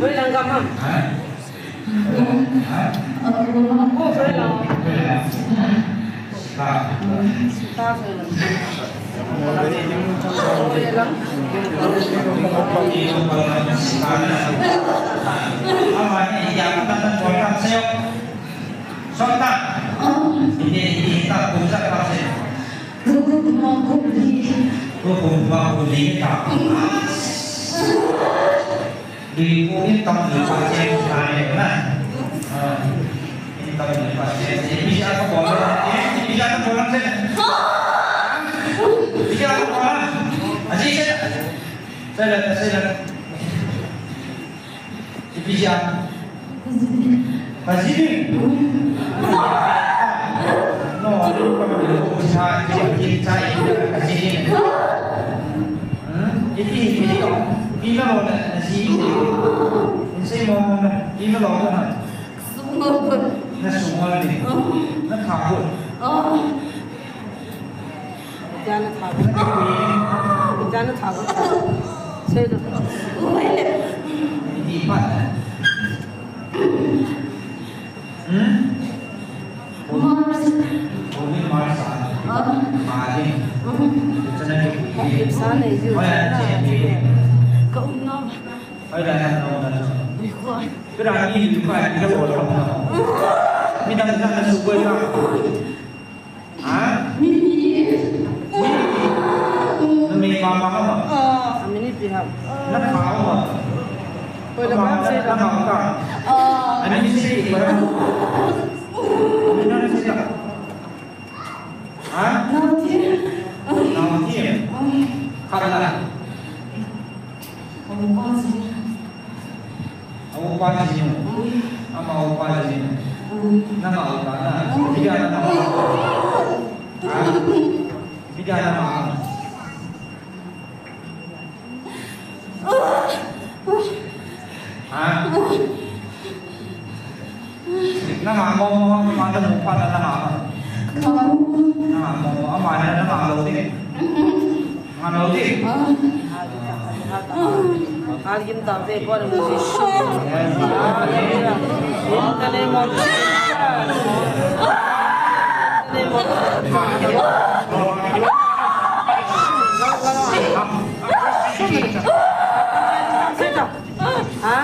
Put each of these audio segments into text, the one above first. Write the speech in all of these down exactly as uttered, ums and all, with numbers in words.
Hoilang gam ham? Ha? Ha? Oh, hoilang. Hoilang. Hoilang. Sota. Ine, ine, ta, kum sa, ta, se. Ko kum ma kum li. Ko kum ma kum li, ta. Di ko in tam ni pa se, ta, ne, na. Ah, in tam ni pa se. Ipi sa ko bol, eh, ipi sa ko bol, se. Ipi sa ko bol. Aji se. Sila, sila. Ipi sa. Kajini. No, ano pa man yung sa, sa, sa, kajini. Hmm? Iti, iti ko. Ina lo na, na si. Insay mo na. Ina lo na. Sungol. Na sungol ni. Na takot. Jana thabu. Jana thabu. Sei do. Iti pa. Hmm? Mars. Only Mars. Ah. Mars. Sana ke. Sana ju. Ka umna. Ai da na na. Ni ko. Kira ni ko ai ni ko. Ni da na na su ko ka. Ha? Mini. Mini. Na mei ma ma ha ma. Ah. Mini pi ha. Na pha ma. Ko la ma se la ma ka. Ah. Ani se ko la. Ani na se la. Ha? Na ti. Na ti. Kala. Ko ma se. Au pa jinu. Ama au pa jinu. Nama au pa na. Bida nama au pa. Ha? Bida nama au. Ha? Nama au, nama au, nama au. Nama au, nama au, ama nama au. Ngalo di. Algin ta ve ko ni shi. In the name of Jesus. In the name of Jesus. Ha?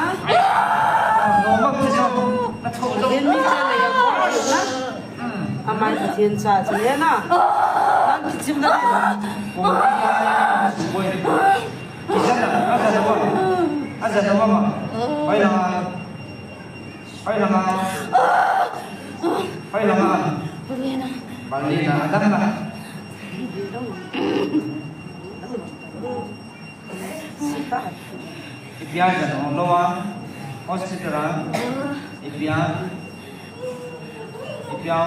Pathen min chang le ya ko na. Amai Pathen cha chu le na. Nang kichim da. Ko ni ya su ko ni. Kichim da, a sa da wa. A sa da wa ma. Pai la ma. Pai la ma. Pai la ma. Pai la ma. Pai la ma. Ipia jan hong lou a, hospital a, ipia, ipia,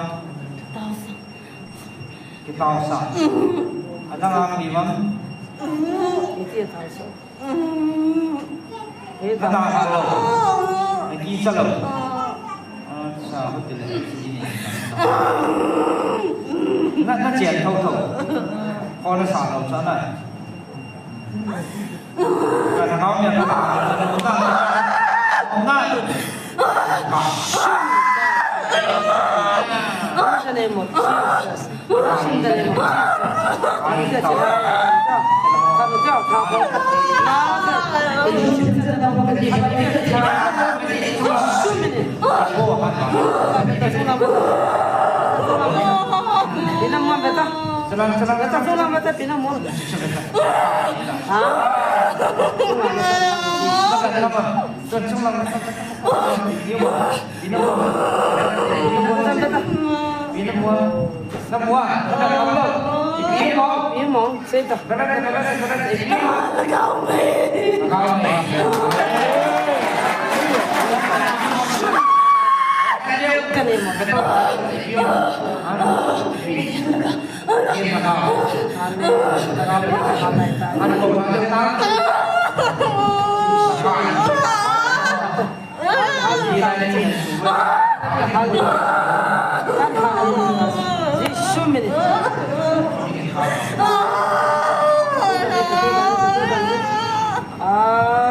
kitao sa. Adang a pi bang. Iti tao sa. Adang a lou. Aki sa lou. Acha, hotel a. Na, na chen thou thou. Ko na sa lou sa na. Pinam mo beta. Salam, salam. Beta, salam, beta, pinam mo. Ha? Beta, beta. Pinam mo. Pinam mo. Pinam mo. Pinam mo. Senta.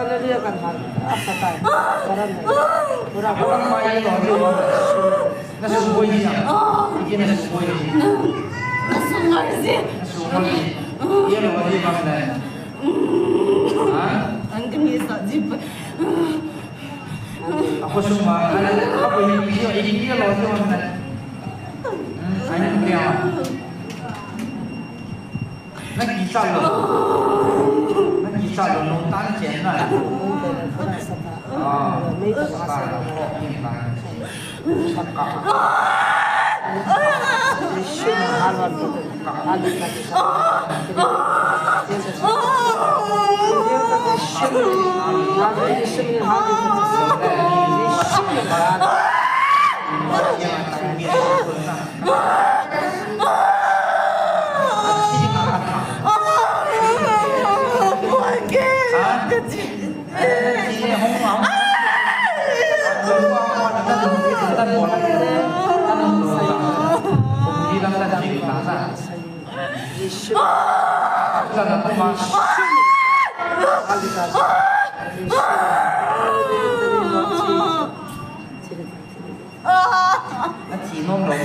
Hallelujah kan hal. Apa tai? Saran. Pura. Orang mai lo dia. Na sungkoi dia. Dia na sungkoi dia. Na sungkoi dia. Na sungkoi dia. Dia lo dia bang na. Ha? Ang kami sa jeep. Ako suma. Ako yung video, yung video lo dia bang na. Hmm, ano kaya? Nakichat lou. Nakichat lou, nung tan chen na. Ah, sa ta. Na thi nom lou mo.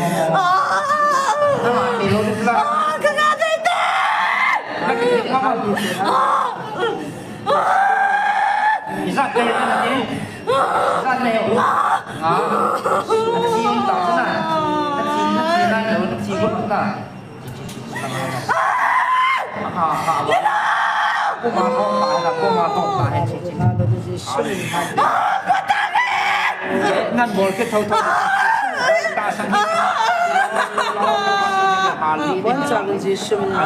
Na ma thi lou ding la. Ka nga dei te. Na thi nom mo. Ijat te na thi. Ijat ne. Ah. Na thi nom ta na. Na thi, na thi na, na thi ko ta. Nan bol kit thotho. Ta sang hi. Bon chang Jesu min. Ha?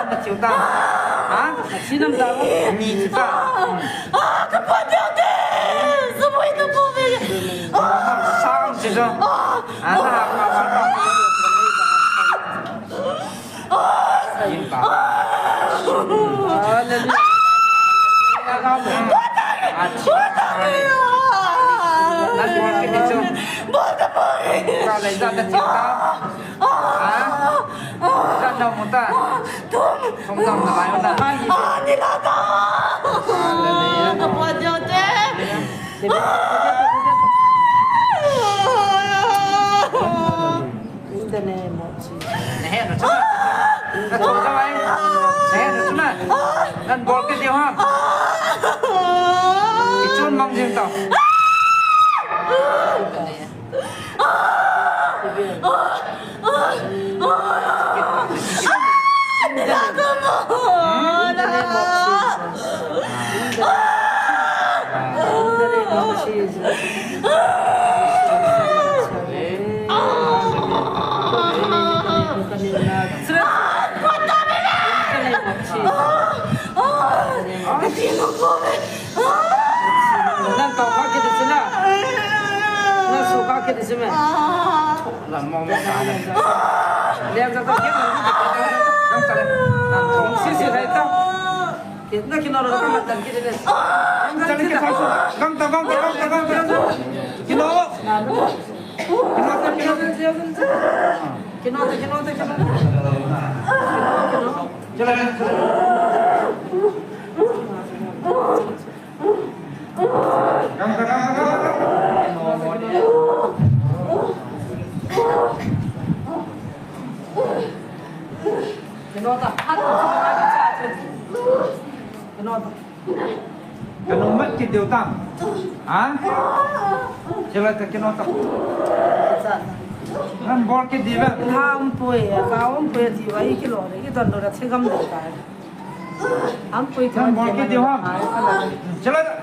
Na chiu ta. Ha? Na chi nam ta. Ni chi ta. Ah, ka pa deu te. Sa mo ito po me. Sa ang chi ta. Ah, na ha ka sa ta. Yin ta. Hallelujah. Na chi. Ka lai za ta chi ta. Ha? Ka dau mu ta. Thum. Thum dau na lai na. Ah, ni la ta. Ka pa deu te. In the name of Jesus. Na he na chuna. Na chuna vai. Na he na chuna. Nan bol kit diu ham. Kichun mang jing tau. Nan tau kha kit ding si na. Nan su kha kit ding si me. Nan mo mo kha na. Lian za ta kit na. Nan ta le. Nan tau. Si si lai ta. Kit na kino ro ka matan kit ding. Nan ta le kit ta. Gang ta, gang ta, gang ta, gang ta. Kino. Kino ta, kino ta, kino ta. Kino ta, kino ta, kino ta. Kino, kino. Ka nung mat kit diu tam. Ha? Chila ka kino ta. Nan bol kit diu ve. Ham pui, ka um pui ti va i kilo le, i don do da thigam de ka. Am pui. Nan bol kit diu ham. Chala.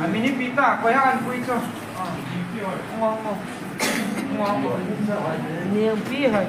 Amini pita, koi han pui cho. Ngo, ngo. Ngo, ngo. Ni pi hai.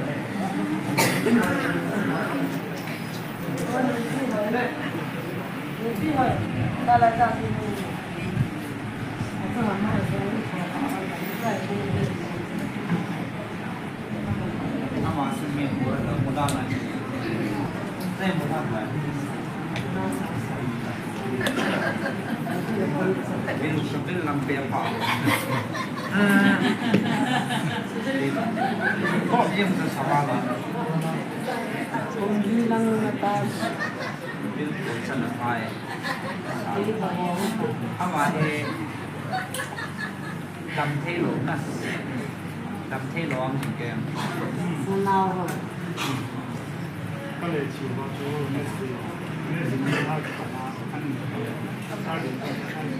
Ama hi dam thei lou na. Dam thei lou ang jing ke. Nau ho. Ka le chi ho chu ne si. Ne si ni ha ka na. An. Ka le.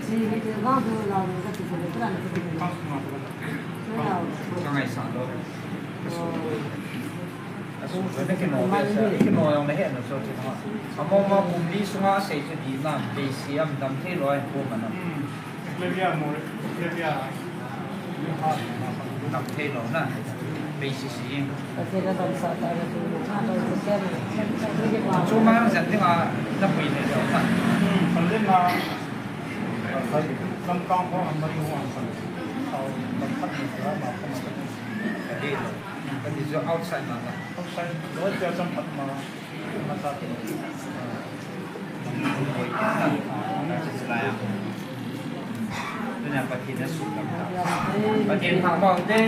Chi ni te ga du la ni ka ti ko le tra ni ka ti ko le. Ka su ma ka. Nau. Ka ngai sa lou. Ka su. Ka su. Ka kino be sa. Kino jong le he na so ti na. Amo ma kum li sunga sei chu di na. Be si am dam thei lou ai ko ma na. Dam thei lou na. Be si si. Chu ma jan ding a na pui le lou na. Lam kang ho am mai ho am san. Au, lam khat ni sa ma ko ma. Ka dei lou. Ka dei jo outside na na. Outside, lou tia cham khat ma. Pathen thangvah te.